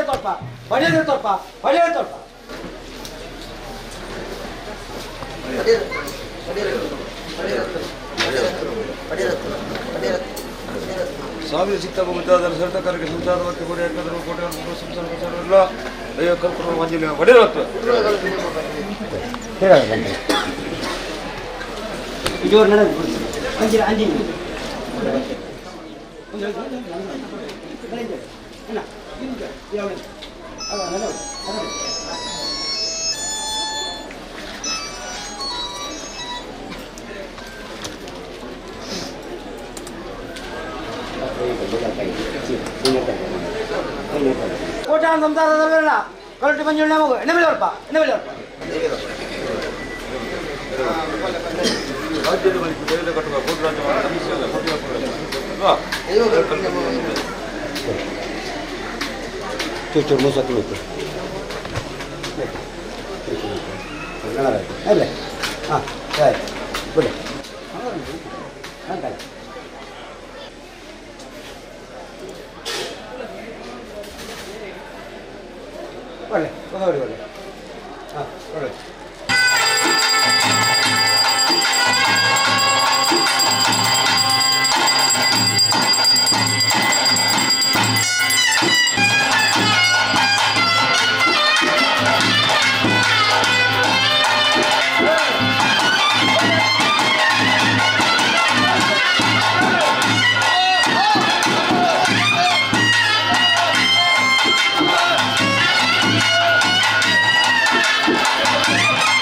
ತೋರ್ಪ ಪಡೆಯದೆ ತೋರ್ಪ ಪಡೆಯದೆ ತೋರ್ಪ ಸ್ವಾಮಿ ಸಿಕ್ತ ಮುದ್ದಾದರ ಸರ್ಟಕರಿಗೆ ಸಂಸಾರ ವಾಕ್ಯ ಕೊಡಿ ಯಾಕಂದ್ರೆ ಕೋಟೆ ಸಂಸಾರ ಸಂಸಾರವಿಲ್ಲ ಅಯ್ಯೋ ಕಲ್ಪನ ಮಂಜಿನ ಹೊಡೆಯತ್ತು ಇದು ನಡೆದು ಅಂಜಿನ ಅಂಜಿನ ಕೋಟಾನ್ ಸಂಸಾರದವರಲ್ಲ ಕರಟಿ ಮಂಜುಳ ನಮಗು ಎಣ್ಣೆ ಮೇಲೆ ಹೊರಪ ಎಣ್ಣೆ ಮೇಲೆ ಹೊರಪ ರಾಜ್ಯದ ಬಳಿಕ ದೇವರ ಕಟ್ಟುವ ಕೋಟಿ ರಾಜ್ಯ ಕೋಟಿ ಅಲ್ವಾ ಚೂರು ಮೂಸಕ್ಕೆ ಬೇಕು ಅಲ್ಲ ಹಾಂ ಆಯ್ತು ಬಿಡಿ ಹಾಂ ಒಳ್ಳೆ ಒಳ್ಳೆ ಒಳ್ಳೆ ಹಾಂ ಒಳ್ಳೆ ಠಠಠಠ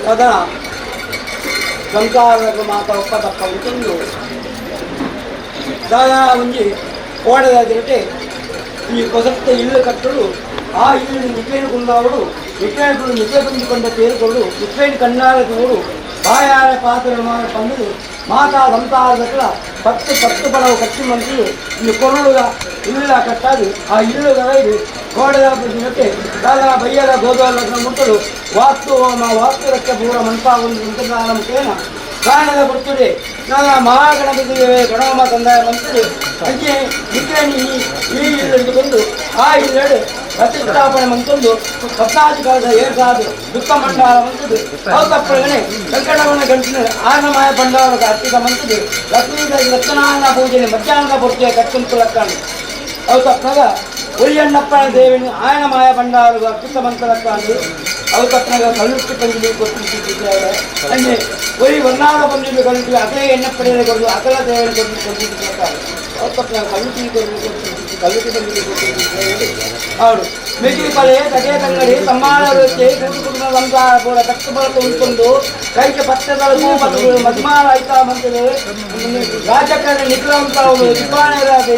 ಸದಾ ಸಂಸಾರದ ಮಾತ ಒಪ್ಪ ತಪ್ಪ ಉಂಟು ದಾದಾ ಒಂಜಿ ಕೋಡದಾದಿರಟೆ ಈ ಕೊಸತ್ತ ಇಲ್ಲು ಕಟ್ಟಲು ಆ ಇಲ್ಲು ನಿಕ್ಲೇನು ಕುಂದಾವಡು ನಿಕ್ಲೇನು ನಿಕ್ಲೆ ಬಂದುಕೊಂಡ ತೇರುಕೊಂಡು ನಿಕ್ಲೇನು ಕಣ್ಣಾರ ತೋಡು ಬಾಯಾರ ಪಾತ್ರ ಬಂದು ಮಾತಾ ಸಂಸಾರದಕ್ಕಲ ಪತ್ತು ಪತ್ತು ಬಡವು ಕಟ್ಟಿ ಮಂತ್ರಿ ಈ ಕೊರಳುಗ ಇಲ್ಲ ಕಟ್ಟಾದು ಆ ಇಲ್ಲುಗಳ ಇದು ಕೋಡದ ದಿನಕ್ಕೆ ದಾದಾ ಬಯ್ಯದ ಗೋದಾಲ ಮುಟ್ಟಲು ವಾಸ್ತು ಹೋಮ ವಾಸ್ತು ರಕ್ಷ ಪೂರ ಮನ್ಪಾಗೊಂದು ಸಂಪ್ರದಾನ ಮುಖೇನ ಕಾರಣದ ಗುರ್ತುಡೆ ನಾನು ಮಹಾಗಣಪತಿ ಗಣೋಮ ತಂದಾಯ ಮಂತ್ರಿ ಅಂಚೆ ನಿಕ್ರೇಣಿ ಈ ಇಲ್ಲೆಂದುಕೊಂಡು ಆ ಇಲ್ಲೆಡೆ ಪ್ರತಿಷ್ಠಾಪನೆ ಮಂತೊಂದು ಪದ್ನಾಧಿಕಾರದ ಏರ್ಸಾದು ದುಃಖ ಮಂಡಲ ಮಂತದ್ದು ಅವತಪ್ಪಳಗನೆ ವೆಂಕಟರಮಣ ಗಂಟಿನ ಆನಮಾಯ ಭಂಡಾರದ ಅರ್ಪಿತ ಮಂತದ್ದು ಲಕ್ಷ್ಮೀ ಲಕ್ಷ್ಮಣಾಯನ ಪೂಜೆ ಮಧ್ಯಾಹ್ನದ ಪೂರ್ತಿಯ ಕಟ್ಟುಂತು ಲಕ್ಕಣ ಅವತಪ್ಪಗ ಒರಿಯಣ್ಣಪ್ಪನ ದೇವಿನ ಆಯನಮಾಯ ಭಂಡಾರದ ಅರ್ಪಿತ ಮಂತಲಕ್ಕಾಂದು ಅವತಪ್ಪನಾಗ ಕಳ್ಳುಟ್ಟಿ ಪಂಜಿಲಿ ಕೊಟ್ಟಿದ್ದಾರೆ ಅಂಜೆ ಒರಿ ವರ್ಣಾದ ಪಂಜಿಲು ಕಳ್ಳುಟ್ಟಿ ಅಕಲೇ ಎಣ್ಣಪ್ಪಡೆಯ ಕೊಡದು ಅಕಲ ದೇವನ ಕೊಟ್ಟು ಕೊಟ್ಟಿದ್ದಾರೆ ಅವತಪ್ಪನಾಗ ಕಳ್ಳುಟ್ಟಿ ಕೊಟ್ಟು ಕಳ್ಳುಟ್ಟಿ ಪಂಜಿಲಿ ಕೊಟ್ಟಿದ್ದಾರೆ ಅವರು ಮೆಗಿ ಪಳೆ ತಗೆ ತಂಗಡಿ ತಮ್ಮಾಳ ಕೂಟು ಕುಟುಂಬ ಸಂಸಾರ ಪೂರ ಕಟ್ಟು ಬಳಕ ಉಂಟುಂದು ಕೈಗೆ ಪತ್ತದ ಮಧುಮಾನ ಮಧುಮಾನ ಆಯ್ತಾ ಮಂತದೆ ರಾಜಕರಣ ನಿಗ್ರಹಂತಾವು ದಿಬ್ಬಾಣರಾದ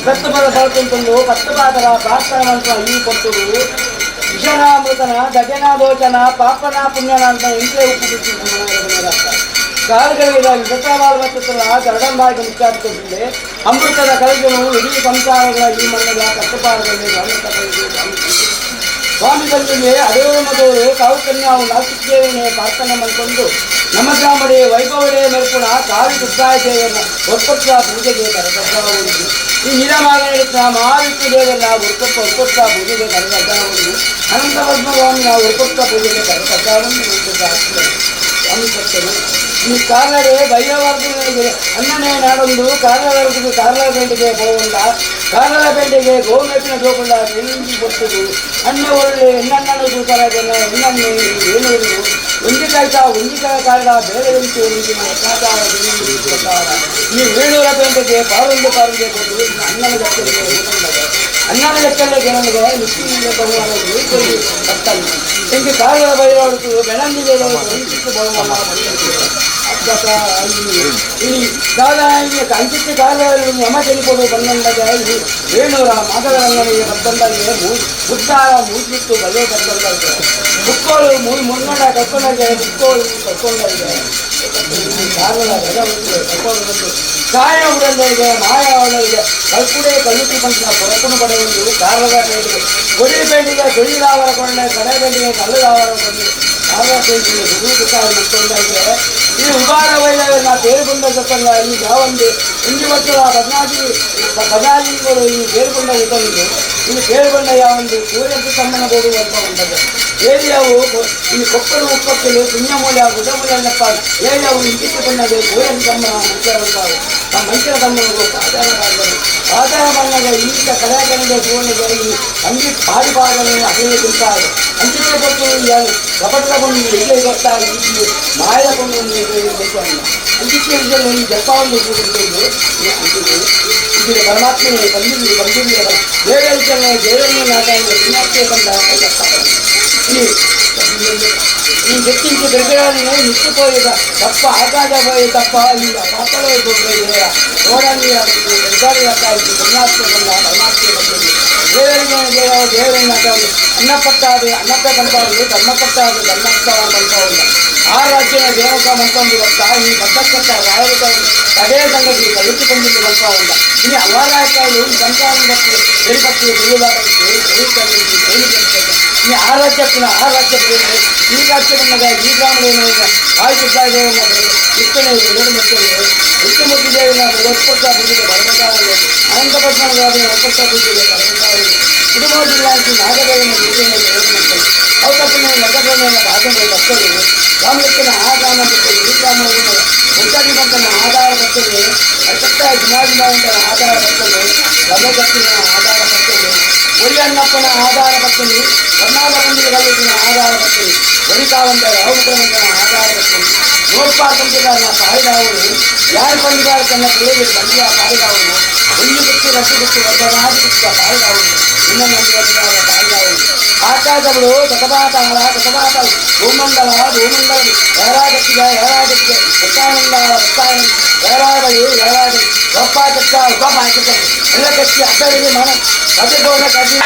ಕತ್ತು ಬಲ ಬಳಕುಂಟುಂದು ಪತ್ತು ಪಾದರ ಪ್ರಾರ್ಥನೆ ಮಂತ್ರ ಈ ಕೊಟ್ಟುದು ವಿಷಣಾಮೃತನ ದಜನ ದೋಚನ ಪಾಪನ ಪುಣ್ಯನ ಅಂತ ಇಂಟ್ಲೇ ಉಪ್ಪು ಕಾಲುಗಳಿಗಾಗಿ ವಿಷತಾವಾದ ಮತ್ತು ಗರಡಂಬಾಗಿ ಮುಚ್ಚಾಡ್ತಿದ್ದೆ ಅಮೃತದ ಕಲಜನು ಇಡೀ ಸಂಸಾರಗಳ ಈ ಮಣ್ಣದ ಕಟ್ಟುಪಾಡುಗಳಲ್ಲಿ ಅಮೃತ ಸ್ವಾಮಿ ಬಂದಿದೆ ಅದೇ ಮದವರು ಕಾವು ಕನ್ಯಾವು ನಾಲ್ಕು ಪ್ರಾರ್ಥನೆ ಮಾಡಿಕೊಂಡು ನಮ್ಮ ಗ್ರಾಮಡೆ ವೈಭವಡೆ ಮೇಲ್ಪುಣ ಕಾವಿ ದುರ್ಗಾಯ ದೇವರನ್ನ ಒರ್ಪಟ್ಟ ಪೂಜೆಗೆ ಕರೆದದ್ದಾಗುವುದು. ಈ ನಿರಮಾಗ ನಡೆದ ಮಹಾವಿಷ್ಣು ದೇವರನ್ನ ಒರ್ಪಟ್ಟ ಒರ್ಪಟ್ಟ ಪೂಜೆಗೆ ಕರೆದದ್ದಾಗುವುದು. ಅನಂತ ಪದ್ಮಸ್ವಾಮಿನ ಒರ್ಪಟ್ಟ ಪೂಜೆಗೆ ಕರೆದದ್ದಾಗುವುದು. ಸ್ವಾಮಿ ಭಕ್ತರು ಈ ಕಾರ್ಲಡೆ ಭೈರವರ್ಧನಿಗೆ ಅನ್ನನೇ ನಾಡೊಂದು ಕಾರ್ಲವರ್ಗದ ಕಾರ್ಲ ಪೇಟೆಗೆ ಬೋವಂಡ ಕಾರ್ಲದ ಪೇಟೆಗೆ ಗೋಮೇಪಿನ ಜೋಕೊಂಡ ಎಲ್ಲಿ ಕೊಟ್ಟುದು ಅನ್ನ ಒಳ್ಳೆ ಎನ್ನಣ್ಣನು ತೂತರಾಗೆಲ್ಲ ಎನ್ನನ್ನೇ ಏನು ಒಂಜಿಕಾಯ್ತ ಒಂಜಿಕಾಯ ಕಾರಣ ಬೇರೆ ಉಂಟು ಈ ವೇಣೂರ ಪೇಟೆಗೆ ಪಾರೊಂದು ಪಾರಂಗೆ ಕೊಟ್ಟು ಅನ್ನನ ಲೆಕ್ಕಕ್ಕೆ ಅನ್ನನ ಲೆಕ್ಕಲ್ಲೇ ನನಗೆ ಮಿಕ್ಕಿನ ಬಹುಮಾನ ಬರ್ತಾನೆ ಹಿಂಗೆ ಕಾರ್ಲದ ಭೈರವರ್ತು ಬೆಳಂದಿಗೆ ಬಹುಮಾನ ಅಂಚಿತ್ತು ಕಾಲದಲ್ಲಿ ಯಮಜನಿಕೊಡು ಬಂದಂಡಗ ಈ ವೇಣೂರ ಮಾಧವರಂಗನಿಗೆ ಬತ್ತಂದಾಗೆ ಮುದ್ದಾರ ಮೂಜಿತ್ತು ಬಲೆ ಬತ್ತಂದಾಗೆ ಬುಕ್ಕೋಳು ಮುನ್ನಡ ಕರ್ಕೊಂಡಾಗೆ ಬುಕ್ಕೋಳು ಕರ್ಕೊಂಡಾಗೆ ಕರ್ಕೊಂಡು ಬಂದು ಕಾಯ ಉಡಂದರಿಗೆ ಮಾಯ ಅವಳಿಗೆ ಕಲ್ಪುಡೆ ಕಲ್ಲುಟಿ ಬಂದ ಪೊರಪುಣ ಪಡೆಯುವುದು ಕಾರ್ಲದ ಪೇಟೆಗೆ ಕೊಡಿ ಪೇಟೆಗೆ ಕೊಡಿದಾವರ ಕೊಂಡೆ ಕಡೆ ಪೇಟೆಗೆ ಕಲ್ಲುದಾವರ ಕೊಂಡೆ ಕಾರ್ಲ ಪೇಟೆಗೆ ಗುರು ಮತ್ತೊಂದಾಗಿದೆ. ಈ ಉಬಾರ ವೈದ್ಯರನ್ನ ತೇರುಗೊಂಡ ಜೊತೆಲ್ಲ ಈ ಯಾವೊಂದು ಇಂಜು ವರ್ಷದ ಬದನಾಜಿ ಬದನಾಜಿಗಳು ಈ ತೇರುಗೊಂಡ ಜೊತೆಗೆ ಈ ತೇರುಗೊಂಡ ಯಾವೊಂದು ಸೂರ್ಯಂತ ತಮ್ಮನ ಬೋಡು ಅಂತ ಉಂಟದೆ ಏರಿಯಾವು ಈ ಕೊಪ್ಪಳು ಉಪ್ಪಕ್ಕಲು ಪುಣ್ಯಮೂಲ್ಯ ಗುಡ್ಡಮೂಲ್ಯನಪ್ಪ ಏರಿಯಾವು ಇಂಕಿಟ್ಟುಕೊಂಡದೆ ಸೂರ್ಯಂತ ತಮ್ಮನ ಮಂಚರಂತಾವು ಆ ಮಂಚರ ತಮ್ಮನಿಗೂ ಆಧಾರ ಬಾಂಧವರು ಆಧಾರ ಬಂದಾಗ ಈಗ ಕಲಾಕಂಡ ಸುವರ್ಣ ಈ ಅಂಗಿ ಪಾಡಿ ಪಾಡನ್ನು ಅಗಲಿ ತಿಂತಾರೆ ಅಂಚಿನ ಕೊಟ್ಟು ಯಾರು ಕಪಟದ ಕೊಂಡು ಇಲ್ಲೇ ಗೊತ್ತಾ ಈ ಮಾಯದ ಕೊಂಡು ಗೊತ್ತು ಅಂಚಿಕೆ ಈ ಜಪಾವನ್ನು ಇದು ಪರಮಾತ್ಮನೇ ಬಂದಿಲ್ಲಿ ಬಂದಿಲ್ಲ ಬೇರೆ ದೇವರನ್ನು ನಾಟ ಪುಣ್ಯಾತ್ಮೆ ಬಂದ ಈ ವ್ಯಕ್ತಿಗೆ ಗರ್ಗಗಳನ್ನು ನಿಶ್ಚಿತೋಯಿದ ತಪ್ಪ ಆಕಾಶ ಹೋಯಿ ತಪ್ಪ ಈಗ ಪಾತಲೇ ಹೋಗಿ ಓಡಾಡಿ ಗರ್ಗಾಡಿ ಆಗ್ತಾ ಪುಣ್ಯಾತ್ಮೆ ಬಂದ ಪರಮಾತ್ಮೆ ಬಂದಿದೆ ದೇವರಿಗೆ ದೇವ ದೇವರನ್ನ ಅನ್ನಪಟ್ಟಾದೆ ಅನ್ನಪ್ಪ ಬಂತಾವಲ್ಲಿ ಧರ್ಮಪಟ್ಟಾದೆ ಧರ್ಮಸ್ಥಳ ಬಂತಾವಲ್ಲ ಆ ರಾಜ್ಯದ ದೇವಕ ಮಂತೊಂದು ಬರ್ತಾ ಈ ಬದ್ದಕ್ಕತ್ತ ರಾಯಕ ತಡೆ ಸಂಗತಿ ಕಲಿತು ಬಂದಿದ್ದು ಬಂತಾವಲ್ಲ ಈ ಅವರಾಯಕಾಲು ಸಂಸಾರ ಬರ್ತದೆ ಎರಿಪತ್ತಿ ಈ ಆ ರಾಜ್ಯ ಪುನಃ ಆ ರಾಜ್ಯ ಬರುತ್ತೆ ಈ ರಾಜ್ಯ ಬಂದಾಗ ಈ ಗ್ರಾಮದೇವನ ಆಯ್ತು ದೇವನ ಇಷ್ಟನೇ ಎರಡು ಮಕ್ಕಳು ವಿಷ್ಣುಮೂರ್ತಿ ದೇವನ ಒಪ್ಪತ್ತ ಪೂಜೆಗೆ ಬರಬೇಕಾಗಲ್ಲ ಅನಂತ ಪದ್ಮನಾಭ ಒಪ್ಪತ್ತ ಪೂಜೆಗೆ ಬರಬೇಕಾಗಲ್ಲ ಕುಟುಂಬ ಜಿಲ್ಲಾ ನಾಗದೇವನ ಪೂಜೆಯನ್ನು ಎರಡು ಮಕ್ಕಳು ಅವತಪ್ಪನ ಲಗನ ಭಾಗದ ಭಕ್ತರು ರಾಮಲಕ್ಕನ ಆ ಗ್ರಾಮ ಭಕ್ತರು ಈ ಗ್ರಾಮ ಮುಟ್ಟಾಗಿ ಬಂತನ ಆಧಾರ ಭಕ್ತರು ಅಸತ್ತ ಜಿಮಾಜಿಮಾವಂತನ ಆಧಾರ ಭಕ್ತರು ಲಗಗತ್ತಿನ ಆಧಾರ ಭಕ್ತರು ಒರಿಯಣ್ಣಪ್ಪನ ಆಧಾರ ಭಕ್ತರು ವರ್ಣಾವರಂದಿನ ಆಧಾರ ಭಕ್ತರು ಒರಿಕಾವಂತ ರಾಹುಕರಂತನ ಆಧಾರ ಭಕ್ತರು ನೋಡ್ಪಾರ್ಕಂತಿದ್ದಾರನ ಪಾಡಿದವರು ಯಾರು ಬಂದಿದ್ದಾರೆ ತನ್ನ ಪ್ರಿಯ ಬಂದಿಯ ಪಾಡಿದವರು ಒಂಜಿ ಗುತ್ತು ರಟ್ಟು ಗುತ್ತು ಒಬ್ಬರಾದಿ ಗುತ್ತ ಬಾಯಿಗಾವುದು ನಿನ್ನ ನಂಬಿದ ಬಾಯಿಗಾವುದು ಆಕಾಶಗಳು ಶತಪಾತಾಳ ಶತಪಾತಾಳ ಭೂಮಂಡಲ ಭೂಮಂಡಲ ಏರಾಗತ್ತಿಗೆ ಏರಾಗತ್ತಿಗೆ ಎತ್ತಾನಂದ ಎತ್ತಾನಂದ ಏರಾಬಳಿ ಏರಾಗಲಿ ಒಪ್ಪ ಚಕ್ಕ ಒಪ್ಪ ಹಾಕಿದ್ದ ಎಲ್ಲ ಕಚ್ಚಿ ಅತ್ತರಿಗೆ ಮನ ಕದಿಗೋನ ಕದಿ.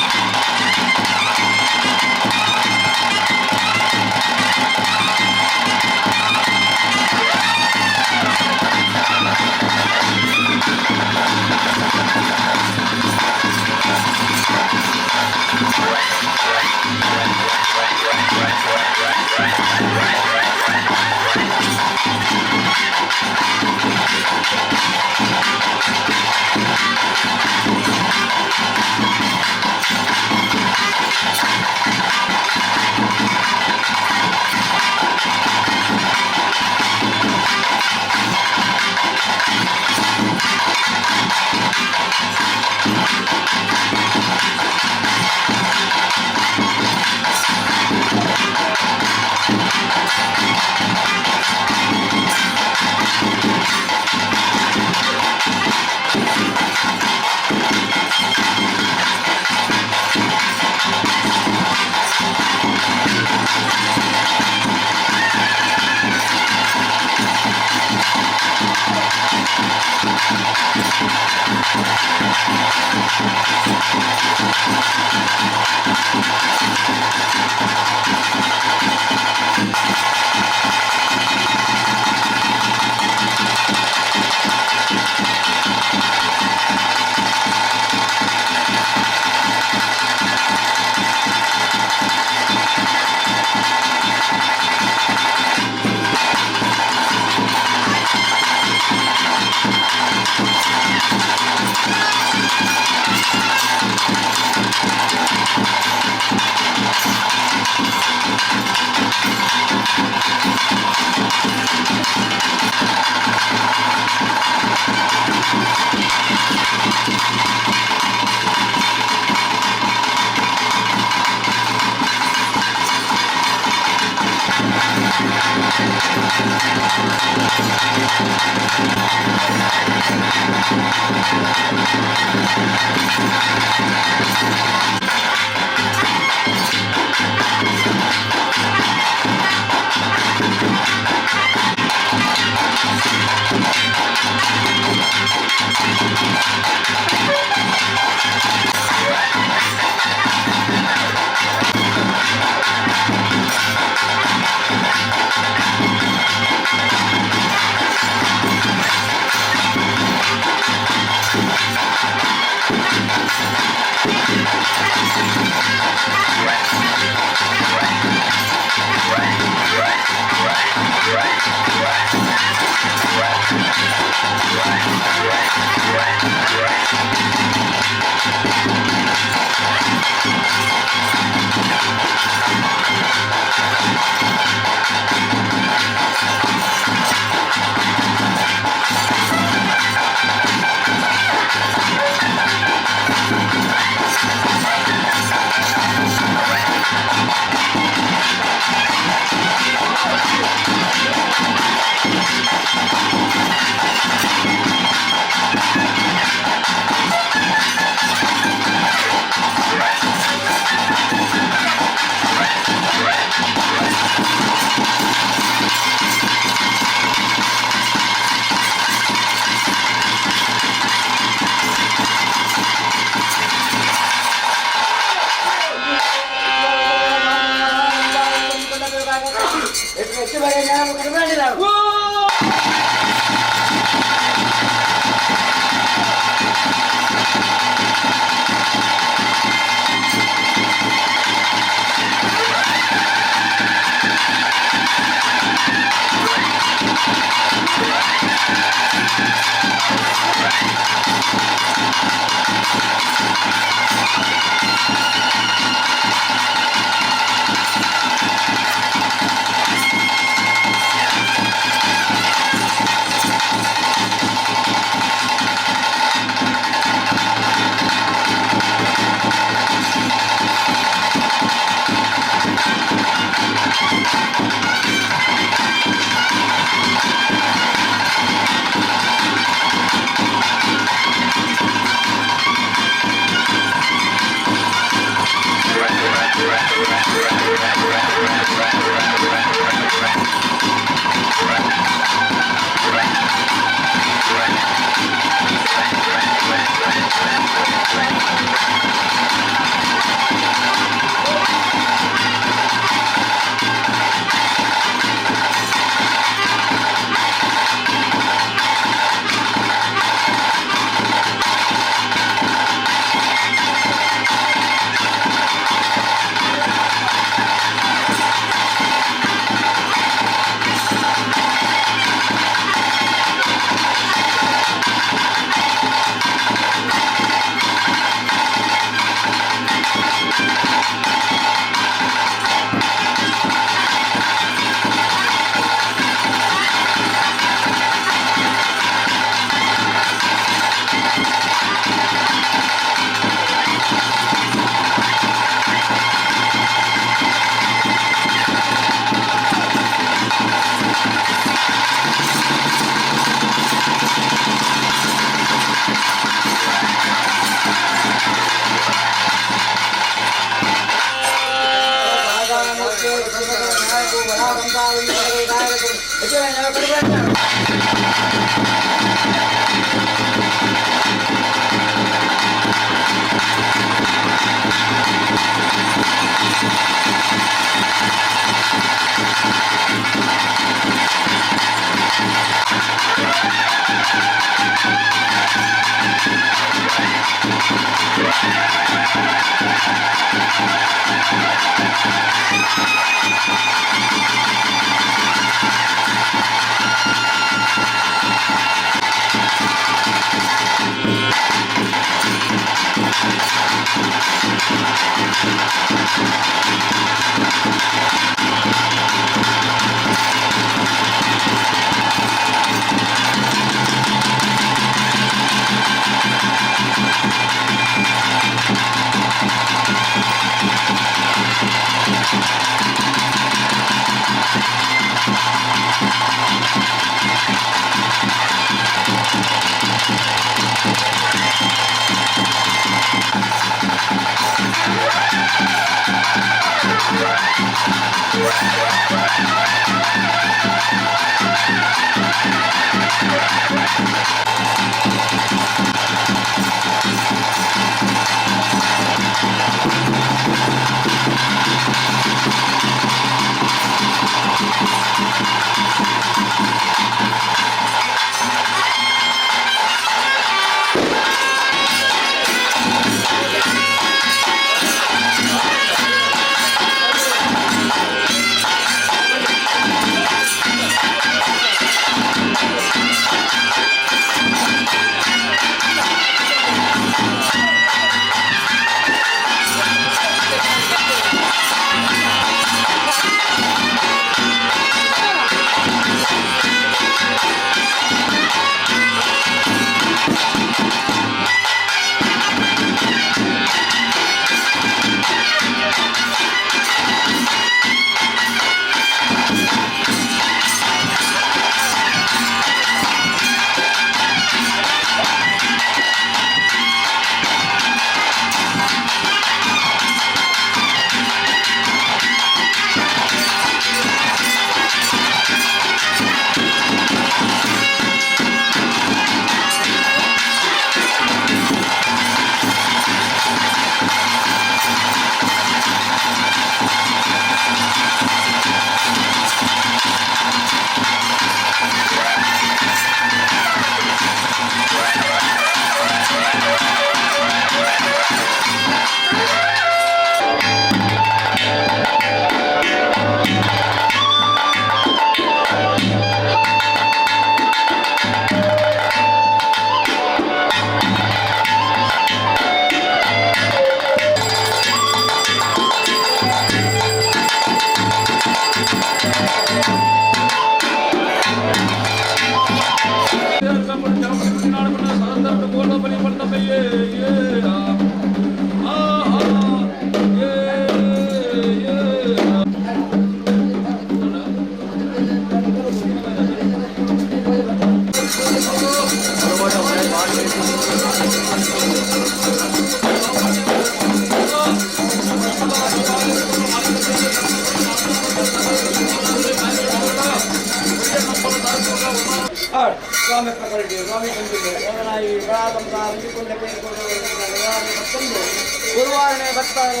ಗುರುವಾರನೆ ಬರ್ತಾರೆ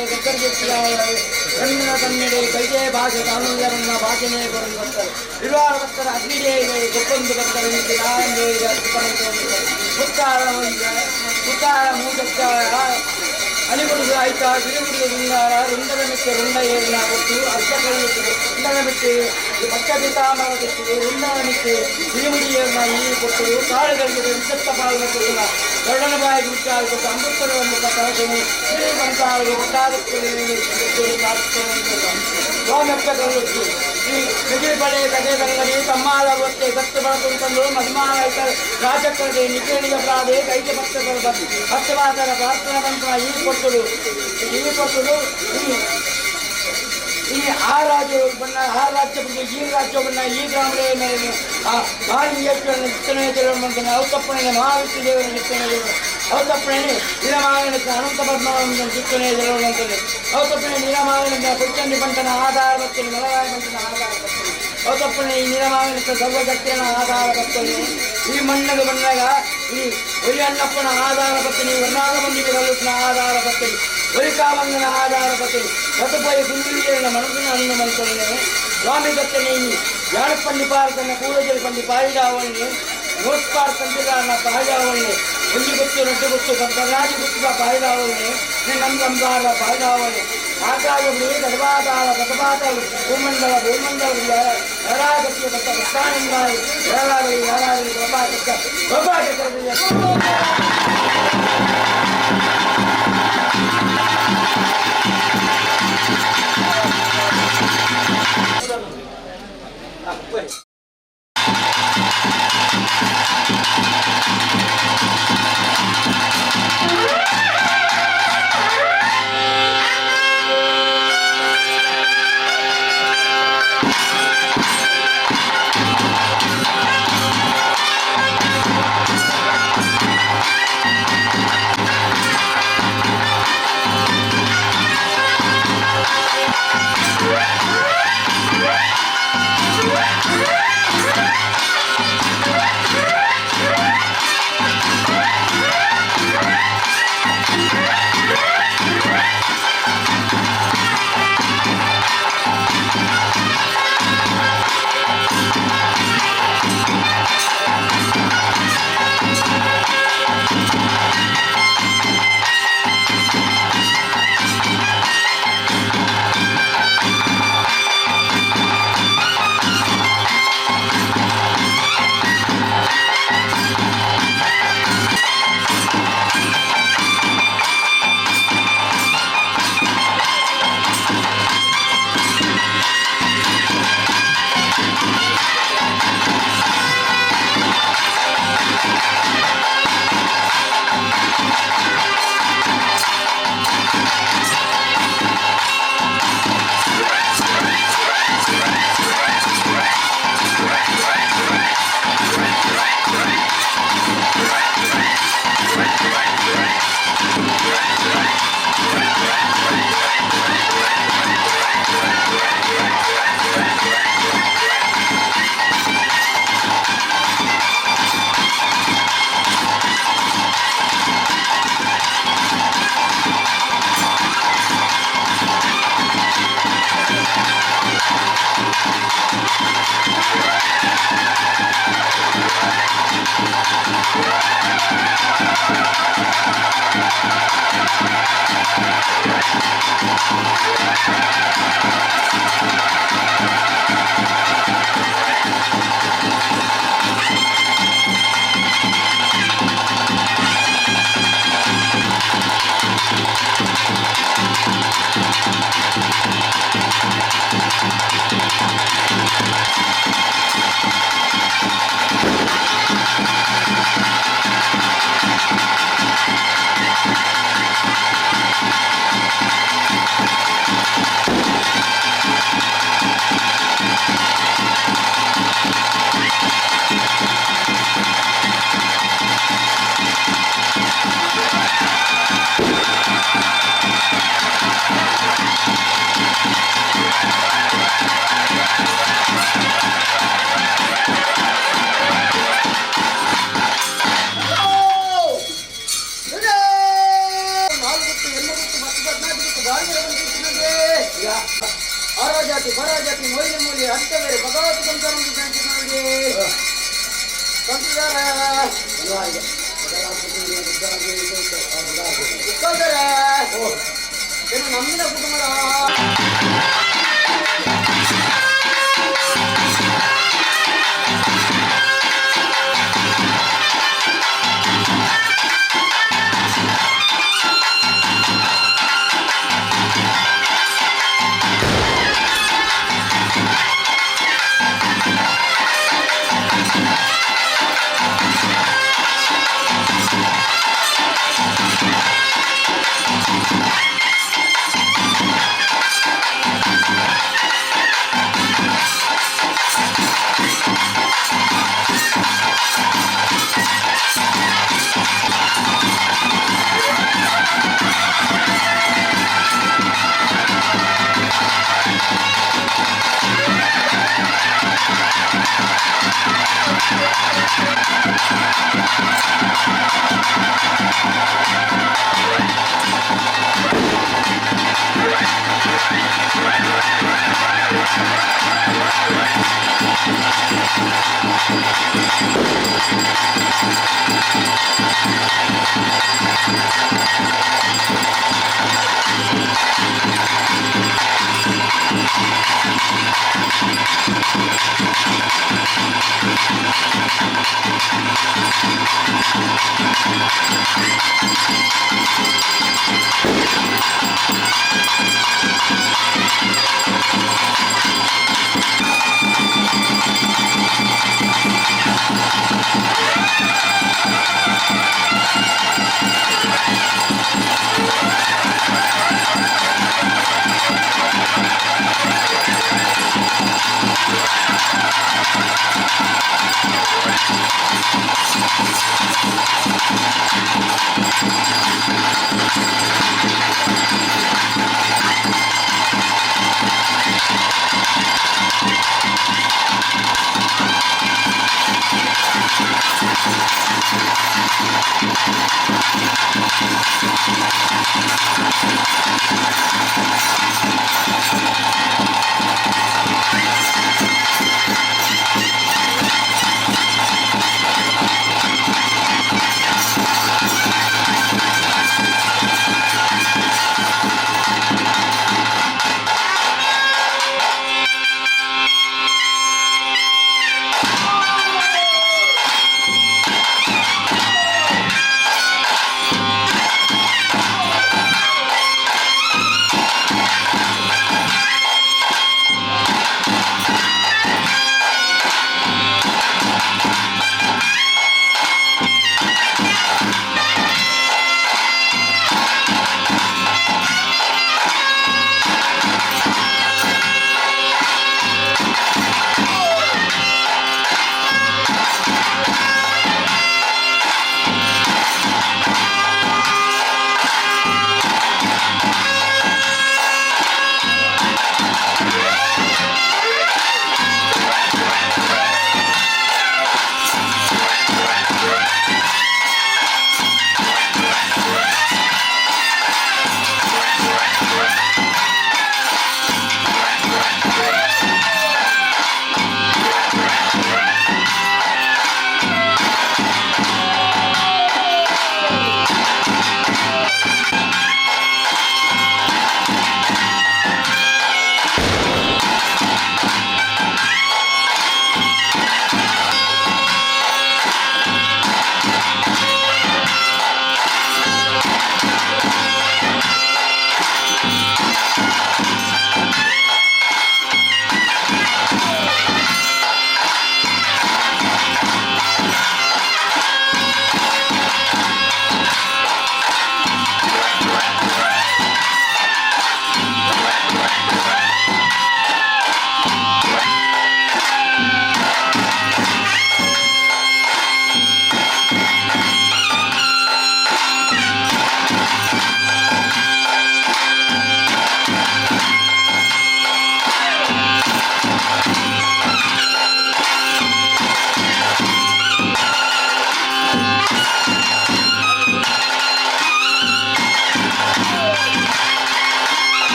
ಕಣ್ಣಿನ ಕನ್ನಡಿ ಕೈಗೆ ಭಾಷೆ ಕಾನೂನನ್ನ ಭಾಷೆನೇ ಬರಲು ಬರ್ತಾರೆ ಇರುವಾರ ಬರ್ತಾರೆ ಅಗ್ನಿಗೆ ಗೊತ್ತೊಂದು ಬರ್ತಾರೆ ಮುತ್ತಾರ ಮುತ್ತಾರ ಮೂಜಕ್ಕ ಅಲಿಗುಡಿದು ಆಯ್ತಾ ಬಿರುಗುಡಿದು ರುಂಡಾರ ರುಂಡದ ಮೆಕ್ಕೆ ರುಂಡ ಏರಿನ ಕೊಟ್ಟು ಅರ್ಧ ರುಂಡದ ಮೆಕ್ಕೆ ಪಚ್ಚ ಪಿತಾಮರ ತೆತ್ತು ರುಂಡದ ಮೆಕ್ಕೆ ಬಿರುಗುಡಿ ಏರಿನ ಈ ಕೊಟ್ಟು ಕಾಳುಗಳಿಗೆ ವಿಷತ್ತ ಪಾಲನ ಕೊಡುವ ಗರುಡನ ಬಾಯಿಗೆ ವಿಚಾರ ಕೊಟ್ಟು ಅಮೃತವನ್ನು ಕಳಸನು ಶ್ರೀ ಮಂತಾಳಿಗೆ ಸ್ವಾಮ್ಯಪ್ಪ ಕಲ್ಲು ಶ್ರೀ ಮಿಗಿಲ್ಬಳೆ ಕಗೆ ತಮ್ಮಾಲ ಒತ್ತೆ ಸತ್ತು ಬಳಸುವಂತಂದು ಮಧುಮಾನ ರಾಜಕರದೆ ನಿಕೇಣಿಯ ಪ್ರಾದೆ ಕೈಗೆ ಭಕ್ತರು ಬಂದು ಭಕ್ತವಾದರ ಪ್ರಾರ್ಥನಾ ಬಂತ ಈ ಕೊಟ್ಟರು ಈ ಆ ರಾಜ್ಯ ಬಣ್ಣ ಆ ರಾಜ್ಯ ಬಂದು ಈ ರಾಜ್ಯ ಬಣ್ಣ ಈ ಗ್ರಾಮದ ಆ ಮಹಾಲಿಂಗೇಶ್ವರನ ಚಿತ್ತನೆ ದೇವರ ಔತಪ್ಪಣೆ ಮಹಾವಿಷ್ಣು ದೇವರ ಚಿತ್ತನೆ ದೇವರು ಔತಪ್ಪಣೆ ನೀಲಮಾಯನ ಅನಂತ ಪದ್ಮನಾಭನ ಚಿತ್ತನೆ ದೇವರು ಅಂತಾನೆ ಔತಪ್ಪಣೆ ನೀಲಮಾಯನ ಕೊಚ್ಚಂಡಿ ಬಂಟನ ಆಧಾರ ಬರ್ತೇನೆ ಮಲರಾಯ ಬಂಟನ ಆಧಾರ ಬರ್ತೇನೆ ಅವತಪ್ಪನೆ ಈ ನಿರಮಾವಿನ ಸರ್ವಶಕ್ತಿಯನ್ನ ಆಧಾರ ಪತ್ತನೆ ಈ ಮಣ್ಣಗ ಬಂದಾಗ ಈ ಒರಿ ಅಣ್ಣಪ್ಪನ ಆಧಾರ ಪತ್ತನಿ ವರ್ಣಾದ ಮಂದಿಗೆ ಬಲ್ಲುತ್ತಿನ ಆಧಾರ ಪತ್ತನಿ ಒರಿಕಾವಂಗನ ಆಧಾರ ಪತ್ತನಿ ರಥಪೋಯ ಸುಂದರಿಯರನ್ನ ಮನಸ್ಸಿನ ಅನ್ನ ಮಂತನೆ ಸ್ವಾಮಿ ದತ್ತನೆ ಈ ಯಾಳಪಂಡಿ ಪಾರತನ್ನ ಕೂಡಜಲಿ ಪಂಡಿ ಪಾರಿಡಾವಣ್ಣೆ ನೋಟ್ಪಾರ್ ತಂತಿಗಾರನ ಪಾರಿಡಾವಣ್ಣೆ ಒಂಜಿ ಗೊತ್ತು ರಡ್ಡು ಗೊತ್ತು ಪಂಪರಾಜಿ ಗೊತ್ತುದ ಪಾರಿಡಾವಣ್ಣೆ ನಂದಂಬಾರ ಪಾರಿಡಾವಣ್ಣೆ ಆಕಾಶಗಳು ಗಡವಾದಾಳ ಗತಪಾತಳು ಭೂಮಂಡಲ ಭೂಮಂಡಲ ಯಾರಾಗತ್ಯ ಭಕ್ತ ಭಕ್ತಾನಂದಾಯಿ ಯಾರಾಗಲಿ ಯಾರಾಗಲಿ ಗೋಪಾಚಕ್ರ ಗೋಪಾಚಕ್ರ. ಆರಾಜಾತಿ ಪರಾಜಾತಿ ಮೊಯ್ಲಿ ಮೂಲಿ ಅಂತ ಬೇರೆ ಭಗವತ್ ನಂಬಿನ ಕುಟುಂಬದ.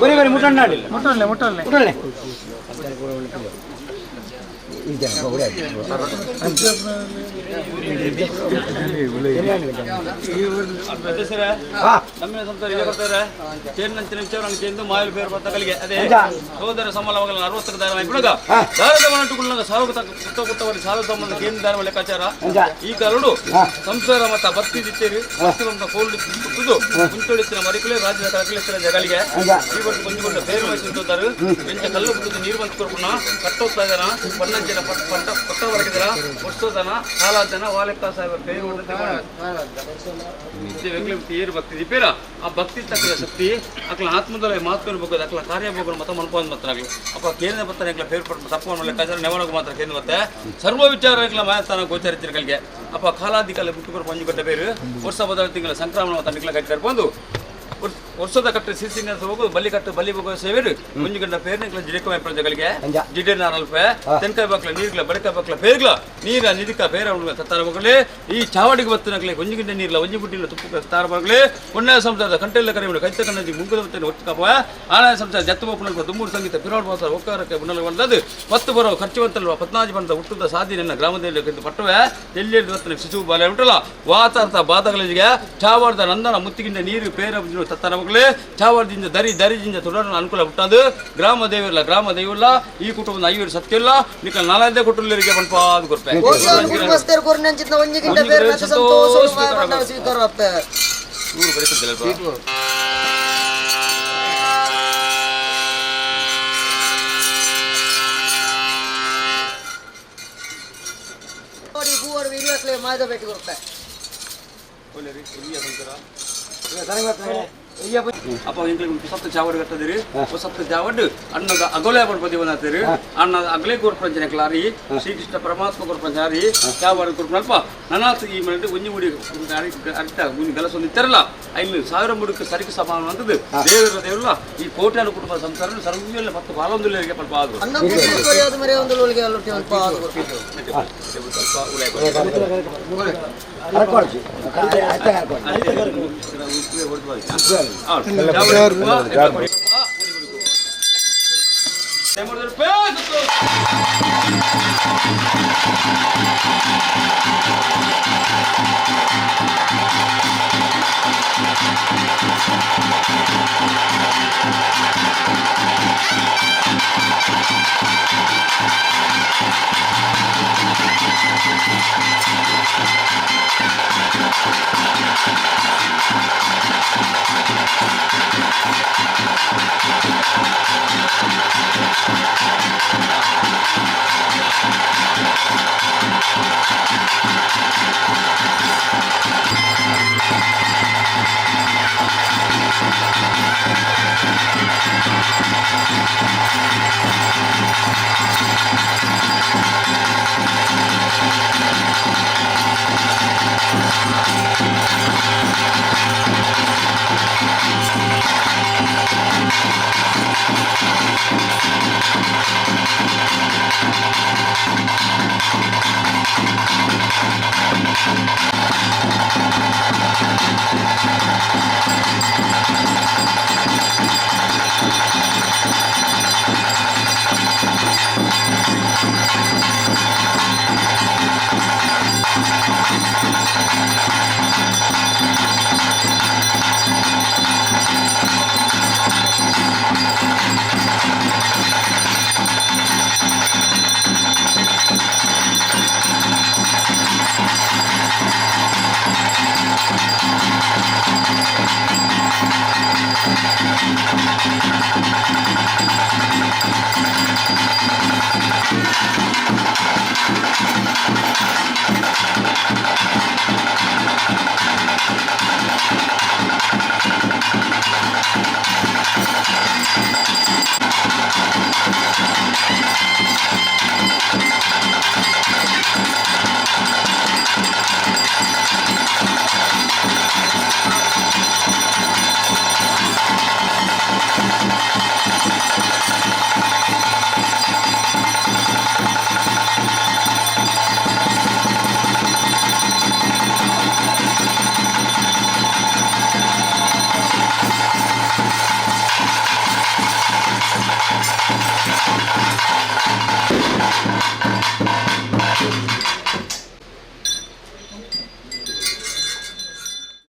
ಬರಿ ಬರಿ ಮುಟ್ಟಣ್ಣಾಡಿ ಮುಟ್ಟಲೆ ಮುಟ್ಟಲೆ ಮುಟ್ಟಲೆ. ನಮ್ಮ ಸಂಸಾರ ಇದೆ ಬರ್ತಾರೆ ಚೇರ್ನಂಚಿನ ವಿಚಾರ ಚೇಂದು ಮಾಯಲು ಬೇರು ಬರ್ತಕಲಿಗೆ ಅದೇ ಸೋದರ ಸಮಾಲವಾಗಲ 60 ದಾರ ಬಿಡಗ ದಾರದ ಮನಟುಗುಳ್ಳಗ ಸಾವು ಕುತ್ತ ಕುತ್ತವರಿ ಸಾವು ಸಂಬಂಧ ಕೇಂದ್ರ ದಾರ ಲೆಕ್ಕಾಚಾರ ಈ ಕಾಲಡು ಸಂಸಾರ ಮತ್ತ ಬತ್ತಿ ದಿತ್ತೇರಿ ಬತ್ತಿ ಬಂದ ಕೋಲ್ಡ್ ಕುತ್ತುದು ಕುಂಚೊಳಿತ್ತಿನ ಮರಿಕುಲೆ ರಾಜ್ಯದ ಕಳಕಲಿತ್ತಿನ ಜಗಳಿಗೆ ಈ ವರ್ಷ ಕೊಂಚ ಬೇರು ವಹಿಸಿದ್ದಾರೆ ಎಂಚ ಕಲ್ಲು ಕುತ್ತುದು ನೀರು ಬಂದು ಕೊರ್ಪುನ ಕಟ್ಟೋತ್ತಾ ಇದನ ಪನ್ನಂಚಿನ ಪಟ್ಟ ಪಟ್ಟ ಬರಕಿದರ ವರ್ಷದನ ಕಾಲಾದನ ವಾಲೆಕ್ಕ ಸಾಹೇಬ ಬೇರು ಏರು ಭಕ್ತಿ ದಿಪೇರ ಆ ಭಕ್ತಿ ತಕ್ಕದ ಶಕ್ತಿ ಅಕ್ಲ ಆತ್ಮದಲ್ಲ ಮಾತುಗಳು ಬೋಗದ ಅಕ್ಲ ಕಾರ್ಯ ಬೋಗಲು ಮತ ಮನ್ಪೋದ್ ಮಾತ್ರ ಆಗ್ಲಿ ಅಪ್ಪ ಕೇಂದ್ರ ಬತ್ತಾರೆ ಅಕ್ಲ ಫೇರ್ ಪಟ್ಟು ತಪ್ಪು ಲೆಕ್ಕಾಚಾರ ನೆವಣಗು ಮಾತ್ರ ಕೇಂದ್ರ ಮತ್ತೆ ಸರ್ವ ವಿಚಾರ ಅಕ್ಲ ಮಾಯಸ್ಥಾನ ಗೋಚರಿತಿರಕಲ್ಗೆ ಅಪ್ಪ ಕಾಲಾದಿಕಾಲ ಬಿಟ್ಟುಕೊರು ಪಂಜುಕಟ್ಟ ಬೇರು ವರ್ಷ ಬದಲ ತಿಂಗಳ ಸಂಕ್ರಮಣ ಮತ ನಿಕ್ಲ ಕಟ್ಟಿ ಕರ್ಕೊಂಡು ವರ್ಷದ ಕಟ್ಟು ಸಿಸಿಂಗ ಹೋಗು ಬಲಿ ಕಟ್ಟು ಬಲಿ ಹೋಗೋ ಸೇವೇರು ಮುಂಜುಗಂಡ ಪೇರ್ನಿಕ್ಲ ಜಿಡಕ ಪ್ರಜೆಗಳಿಗೆ ಜಿಡೆ ನಾರಲ್ಪೆ ತೆನ್ಕಾಯಿ ಬಾಕ್ಲ ನೀರ್ಗ್ಲ ಬಡಕ ಬಾಕ್ಲ ಪೇರ್ಗ್ಲ ನೀರ ನಿಧಿಕ ಪೇರ ತತ್ತಾರ ಮಗಳೇ ಈ ಚಾವಡಿಗೆ ಬತ್ತಿನಕ್ಲೆ ಒಂಜಿಗಿಂಡ ನೀರ್ಲ ಒಂಜಿ ಬುಡ್ಡಿಲ ತುಪ್ಪು ತಾರ ಮಗಳೇ ಪುಣ್ಯ ಸಂಸಾರದ ಕಂಟೆಲ್ಲ ಕರೆಯುವ ಕೈತ ಕಣ್ಣಿ ಮುಂಗದ ಬತ್ತನೆ ಒಟ್ಟು ಕಾಪ ಆನಾಯ ಸಂಸಾರ ಜತ್ತು ಬೋಪುನಲ್ಪ ದುಮ್ಮೂರು ಸಂಗೀತ ಪಿರೋಡ್ ಬಾಸ ಒಕ್ಕಾರಕ್ಕೆ ಬುಣ್ಣಲ ಬಂದದ್ದು ಪತ್ತು ಬರೋ ಖರ್ಚುವಂತಲ್ವ ಪದ್ನಾಜಿ ಬಂದ ಹುಟ್ಟದ ಸಾಧಿ ನನ್ನ ಗ್ರಾಮದಲ್ಲಿ ಪಟ್ಟುವೆ ಎಲ್ಲಿ ಬತ್ತನೆ ಶಿಶು ಬಾಲೆ ಉಂಟಲ್ಲ ವಾತಾರ್ಥ ಬಾಧಗಳಿಗೆ ಚಾವಾರ್ದ ನಂದನ ಮುತ್ತಿಗಿಂಡ ನೀರು ಪೇರ ತತ್ತಾರ ಮಗಳೇ ಚಾವಾರ್ದಿಂದ ದರಿ ದರಿಜಿಂದ ತುಡರನ ಅನುಕೂಲ ಹುಟ್ಟದು ಗ್ರಾಮ ದೇವಿಲ್ಲ ಗ್ರಾಮ ದೇವಿಲ್ಲ ಈ ಕುಟುಂಬದ ಐವರು ಸತ್ಯ ಇಲ್ಲ ನಿಕ್ಕ ನಾಲ್ದೇ ಕುಟುಂಬರಿಗೆ ಪನ್ಪ ಅದು ಕೊರ್ಪೆ ಕುಟುಂಬಸ್ಥರು ಕೊರ್ನಂಚಿನ ಒಂಜಿಗಿಂತ ಬೇರೆ ಮತ್ತೆ ಸಂತೋಷ ಸ್ವೀಕಾರ ಆಗ್ತದೆ. ಊರು ಬರೀತಿದ್ದಲ್ಲ. ನೋಡಿ ಹೂವರು ಇರುವಕ್ಲೆ ಮಾಯದ ಭೇಟಿ ಕೊಡ್ತಾರೆ. ಅಪ್ಪ ಎಂಕ್ಲಿಗೆ ಸತ್ತ ಚಾವಡ್ ಕಟ್ಟದಿರಿ ಸತ್ತ ಚಾವಡ್ ಅಣ್ಣದ ಅಗಲೆ ಪಡ್ಪದಿ ಬಂದಿರಿ ಅಣ್ಣ ಅಗಲೆ ಕೊರ್ಪಂಚನೆ ಕ್ಲಾರಿ ಶ್ರೀಕೃಷ್ಣ ಪರಮಾತ್ಮ ಕೊರ್ಪಂಚಾರಿ ಚಾವಡ್ ಕೊರ್ಪನಲ್ಪ ನನಾತ್ ಈ ಮನೆ ಒಂಜಿ ಮುಡಿ ಅರಿತ ಮುಂಜಿ ಗಲಸ ಒಂದು ಇತ್ತರಲ್ಲ ಐನು ಸಾವಿರ ಮುಡುಕು ಸರಿಗೆ ಸಮಾನ ಅಂತದ್ದು ದೇವರ ದೇವರಲ್ಲ ಈ ಕೋಟ್ಯಾನು ಕುಟುಂಬ ಸಂಸಾರ ಸರ್ವೆಲ್ಲ ಪತ್ತು ಬಾಲೊಂದುಲ್ಲೇರಿಗೆ ಪಲ್ಪ ಆದ್ರು ಅನ್ನ ಯಾವ್ದು ಮರೆ ಒಂದು ಒಳಗೆ ಅಲ್ಲೊಟ್ಟಿ ಅಲ್ಪ ಅದು ಕೊಡ್ತಾರೆ. ಸ್ವಲ್ಪ ಉಳಾಯಿ